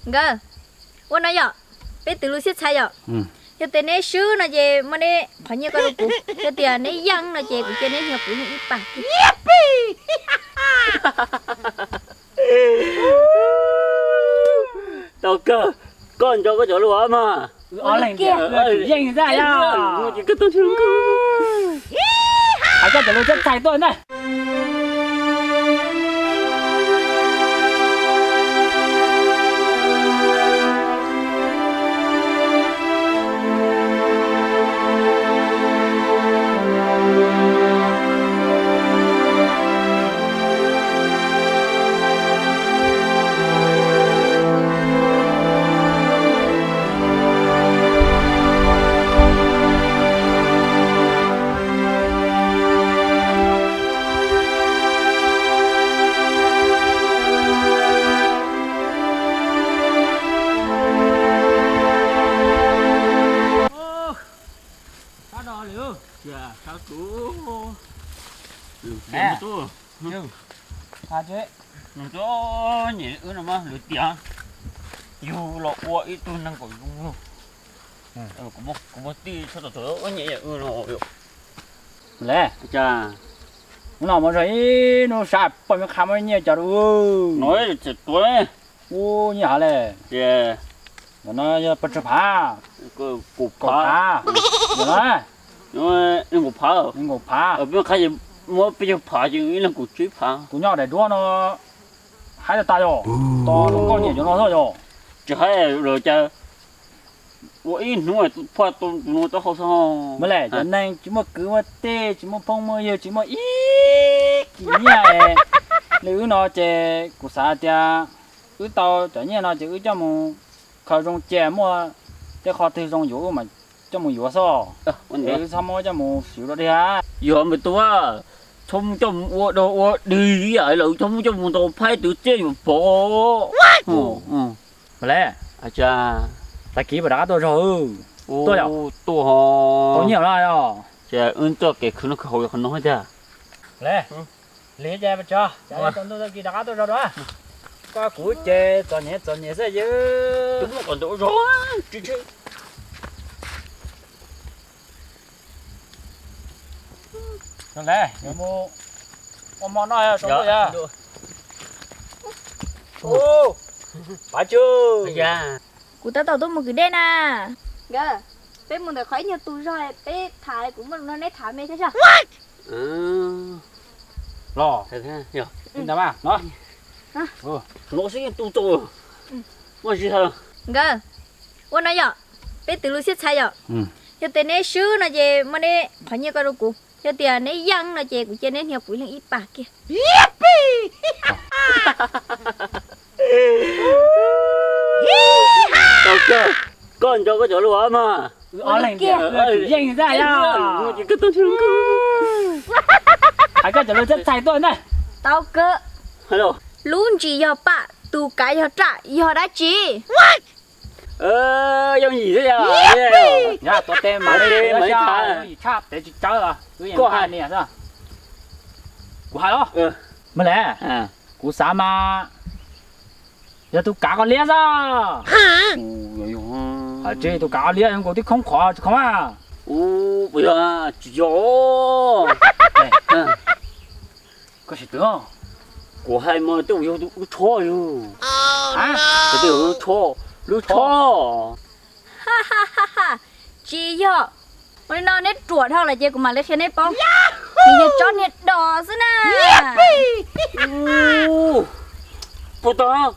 Nkawd, ua no yom, peb twv lus siab txhais yom. Yog tias neb swb no ces muab neb qhov nyiaj ko rau kuv, yog tias neb yeej no ces kuv cia neb hnia kuv yeej ib pas. Tau kawg, koj nco koj cov lus mas. Yeej ntag, hais koj cov lus siab txhais tuaj ntag. Nws tuaj, nws tuaj nyem wb no mas lwm tiam yug los ua ib tug neeg kom zoo. Kuv muaj tij txhob tau nyem wb no. Ua no mas zog ib hnub sab poj me qha muab nyiaj cov rau wb. Ua nyiaj hav le. Ntawm no yog pes tsawg phav? Kaum phav. Ntawm no nees nkaum phav. Nees nkaum phav. Peb qha muab peb caug phav ces ib leeg kaum tsib phav. Tus nyob daim duab no haib tas tas yog, tos zoo nkauj nyiam cov no xwb yog. Tsis haib lawm cas, ua ib hnub phoj tus no taub hau xwb. Mas lawm cov neeg tsis muaj kwv muaj tij, tsis muaj phooj muaj ywg, tsis muaj ib kis nyiaj li wb no ces kuv xav tias wb tau cov nyiaj no ces wb coj mus khaws zoo cia, muaj tej qhov twg zoo yuav wb mas coj mus yuav xwb. Wb txhob muab coj mus siv dog dig. Yog me tub, txhob muab coj mus ua dog ua dig ib yam li lawm, txhob muab coj mus tau phaib twv txiaj yuav pov. Mas le, tag kis mam rov qab tuaj zog. Tuaj yom? Tuaj. Tau nyiaj los yog? Ces wb txoj kev khwv noj khwv haus yog qhov no tiag. Le, lig ces tso, tsaus ntuj tag kis rov qab tuaj zog dua. Koj kuv ces txom nyem txom nyem xwb yog. Tus muaj kom ntawm ua zog tsis tsheb. Yuav mus ua hmo noj tso yog. Pav Tswb, kuv tab tom tuaj mus kwv dej na. Nkawd, peb mus ntawm qhov ib nyuag tus zog peb tham, kuv muaj lus nrog neb tham me thiab sas. Los, ntawd mas no. No xwb yeej tu tau. Muaj tsis tau. Nkawd, ua no yom, peb twv lus siab txhais yom. Yog tias neb swb no ces muab neb qhov nyiaj ko rau kuv, yog tias neb yeej no ces kuv cia neb hnia kuv leej ib pas kiag. Tau kawg, koj nco koj cov lus mas. Yeej ntag yog. Hais koj cov lus siab txhais tuaj ntag. Tau kawg. Lub ntsis yog pam, tus kav yog raj, yog dab tsi? Yooj yim xwb yog. Yog tuav tes mas li, yooj yim tshaj, tes tsis tsawg os. Koj hais niam xwb. Kuv hais los? Mas le, kuv xav mas yog tus kav qhov liab xwb. Hais tsis tus kav qhov liab zoo nkaus tib khoob qhov tsis khoob a. Ub, puas yog? Tsis yog. Koj sim twv. Kuv hais mas tej zaum yog lub tsho yog. Tej zaum lub tsho, lub tsho. Tsis yog. Ua li no neb ruam dhau lawm ces kuv mam li qhia neb paub. Nws yog tsob niag dos xwb na. Puas tau?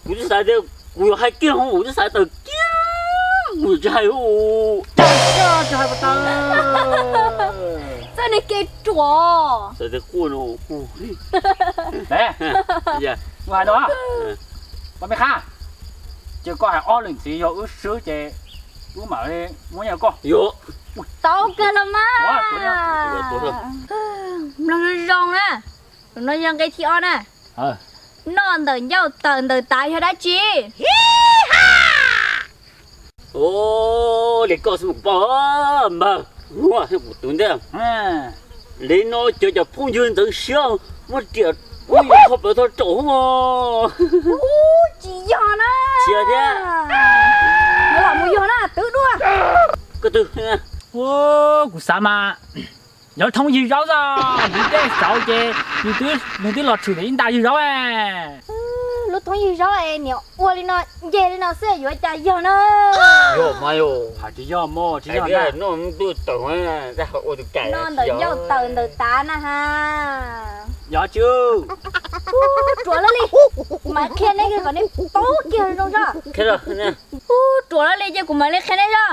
Kuv twb xav tias kuv yuav hais kiag hov, kuv twb xav tawm kiag, kuv tsis hais. Tsis hais puas tau. Txoj niag kev ruam. Xav tias quaj no quaj. Kuv hais no, poj me qha, ces koj hais ob leeg ntxiv yog wb swb ces wb mam li muab nyiaj koj. Tau kawg los mas. Mloog zoo zoo na, no yog nqe thib ob na. Noj ntawm ncauj tawm ntawm tav yog dab tsi? Li koj xwb mas kuv paub npawg, kuv tus ntej. Li no cov cov phooj ywg ntxeev siab muab riam Ub, qhov plawv tho raum mog. Ub, tsis yog na. Tsis yog thiab. Yuav los mus yog na, twv dua. Koj twv. Kuv xav mas yog thoob ywg zaub xwb, nws tej saud ces nws twb los tshwm ntawm ib nta ywg zaub. Lub thoob ywg zaub es niam ua li no, nce li no xwb yuav cas yog na. Yog mas yog. Hais tsis yog mog, tsis yog na. Noj ntawm ncauj taws ntawm tav na ha. Yog tsis? Ub, ruam lawm li. Kuv mam qhia neb kom neb paub kiag zoo zog. Ub, ruam lawm li ces kuv mam li qhia neb zog.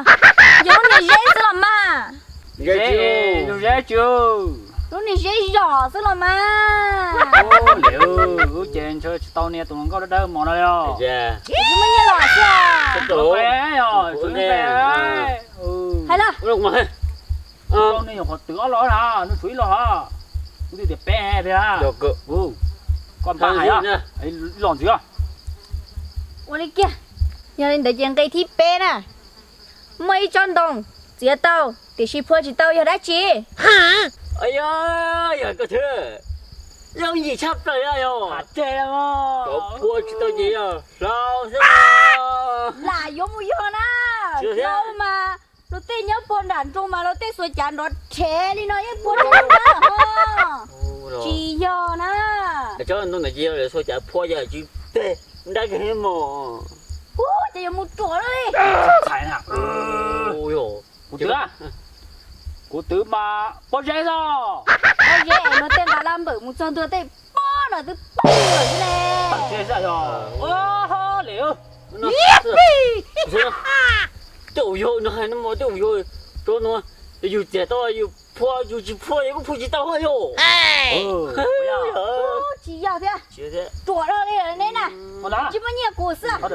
Yog lub niag zeb xwb los mas. Lub niag zeb zog xwb los mas. Ub, ces ntshe tsis tau nias tus hluas nkauj dawb dawb mos no li os. Tsis muaj nyiaj los xwb. Hais los. Nws nyuam qhuav twv ob los na, nws tshuav ib los hos. Kuv twb tias peb peb ha. Koj npaj hais los ntxiv. Ua li kiag, yog li ntawd ces nqe thib peb na. Muaj ib tsob ntoo txiav tau, tiam sis phua tsis tau yog dab tsi? Yog koj thwb, yooj yim tshaj plaws yog. Cov phua tsis tau ces yog hlau xwb. Lam yuav mus yog na. Hlau mas luag tej nyob puag nram nroog mas luag tej xuas cav nrov rhev li no yeej phua tsis tau dab lawm ho. Tsis yog na. Tsob ntoo ntawd ces yog xuas cav phua ces tsis teg dab kawg mog. Ub, ces yuav mus ruam lawm li. Kuv twv, kuv twv mas pob zeb xwb. Pob zeb es luag tej nqa laj npawm mus txog ntua tej pob no twb poob lawm xwb ne. Tej zaum yog no hais no mas tej zaum yog tsob no yog yus txiav tau yus phua, yus tsis phua yus kuj phua tsis tau yog. Tsis yog thiab. Ruam dhau li neb na. Tsis muaj nyiaj kuv xwb.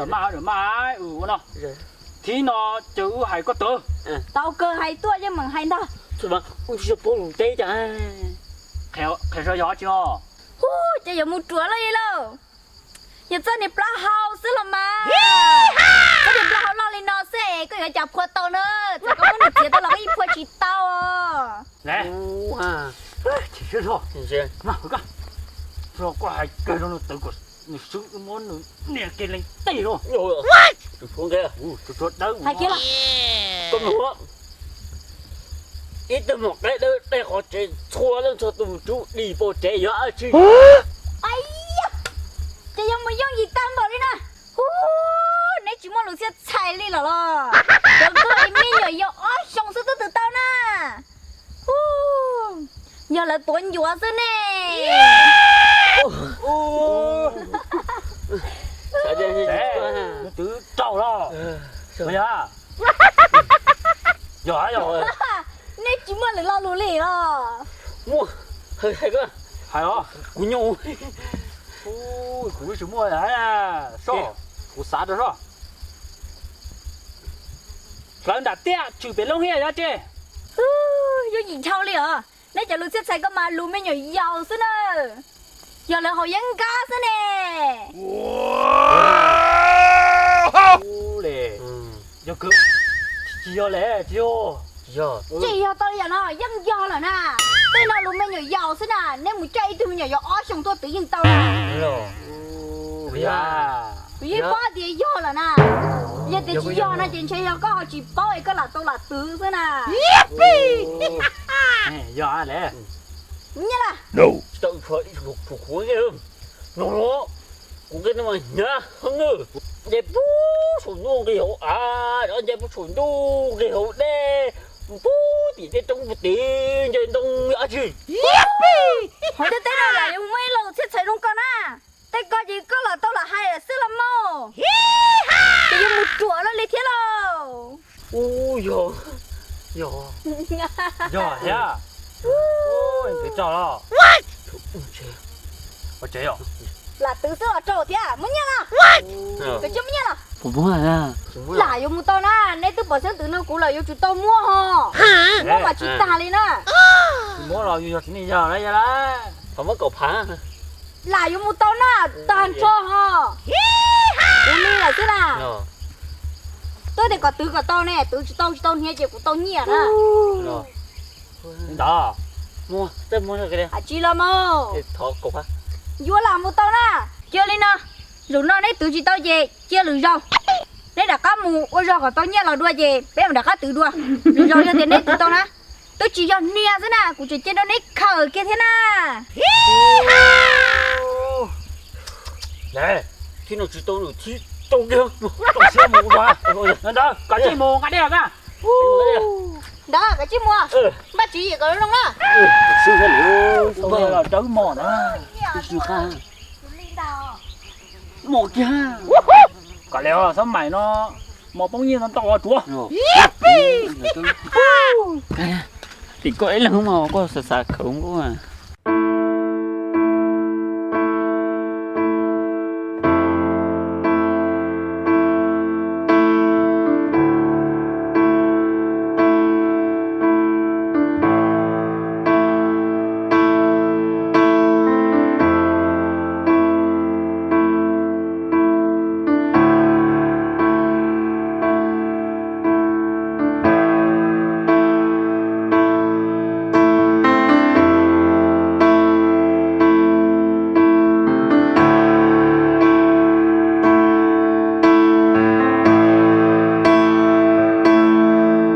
Thib no ces wb hais koj twv. Tau kawg hais tuaj yeej meem hais ntag. Ub, tsis paub lus teb cas. Qhia yog tsis os. Ub, ces yuav mus ruam lawm li lauj. Yog txoj niag plaub hau xwb los mas. Txoj niag plaub hau loj li no xwb es koj yuav cas phua tau na. Txawm koj muab nws txiav tau los koj yeej phua tsis tau. Koj hais kawg rau nws tawv kom nws swb muab nws nias kiag leej tij lauj. Hais kiag los. Ib tug mom qaib dawb dawb qhov tsev txhua leej txhua tus mus rub dim pau tsev yog dab tsi? Ces yuav mus yooj yim tag npaum li na. Hu, neb tsis muaj lus txhiaj txhais li los los? Cov nkauj me nyuam yaus ob xyoos xwb twb twv tau na. Hu, yog lawv tuav ncuav xwb ne. Twv raug los? Yog, yog. Neb tsis muaj lwm lo lus li los? Muaj, hais os, kuv nyuj. Kuv tsis muaj, soj, kuv xav rau soj. Hlawv nram tiaj tshwm pem loob hiab yog dab tsi? Yooj yim dhau li os. Neb cov lus txhiaj txhais koj mas lus me nyuam yaus xwb na. Yog lawv haus yeeb nkab xwb ne. Tsis yog le, tsis yog. Tsis yog tau li yam no yeej yog lawm na. Tej no lus me nyuam yaus xwb na, neb mus coj ib tug me nyuam yaus ob xyoos tuaj twv yeej tau na. Kuv yeej paub tias yog lawm na. Yog tias tsis yog no ces ntshe yog koj ho tsis paub es koj lam tau lam twv xwb na. Yog le. Nyiaj lawm. No, kuv nqi no mas hnyav heev na. Nce puag saum ntuj nqis hauv av, nce puag saum ntuj nqis hauv dej, puag tim tej roob puag tid nce ntoo dab tsi. Hauv ntiaj teb no lam yuav muaj ib lo txhiaj txhais zoo koj na. Tej ko ces koj lam tau lam hais lawm xwb los mas. Ces yuav mus ruam lawm li thiab lauj. Ub, yog, yog, yog thiab. Twv tau los? Ua tsev os. Lam twv xwb los raug thiab, muab nyiaj los? Koj tsis muab nyiaj los? Lam yuav mus tau na, neb twb pom xeeb twm no kuv lawm yuav tsum tau muab ho. Muab mas tsis tag li na. Tsis muab los yus yog txiv neej yog lawm, yog lawm. Qhov muab kaum phav. Lam yuav mus tau na, tag nrho ho. Kuv li lawm xwb na. Twb tias kom twv kom tau ne, twv tsis tau tsis tau hniav ces kuv tau nyiaj na. Ntawd, muab, muab hais tsis los mas. Thov kaum phav. Yuav los mus tau na. Cia li no, zaum no neb twv tsis tau ces cia lwm zaus. Neb rov qab mus ua zog kom tau nyiaj los dua ces peb mam rov qab twv dua. Lwm zaus yog tias neb twv tau na, twb tsis yog hnia xwb na, kuv tseem cia rau neb khawm kiag thiab na. Thib no tsis tau, thib tau kiag, tau siab mus ua zog. Ntawd, koj tsij mus nqa dej los na. Ntawd, koj tsij mus, npaj tswv yim kom zoo na. Xwb thiab li, los dawb mos na. Mos kiag. Kom li os, xab maim no mos poob nyiaj ntau ntau os tsuav. Tim koj ib leeg mas koj xav xav khawv nkuj.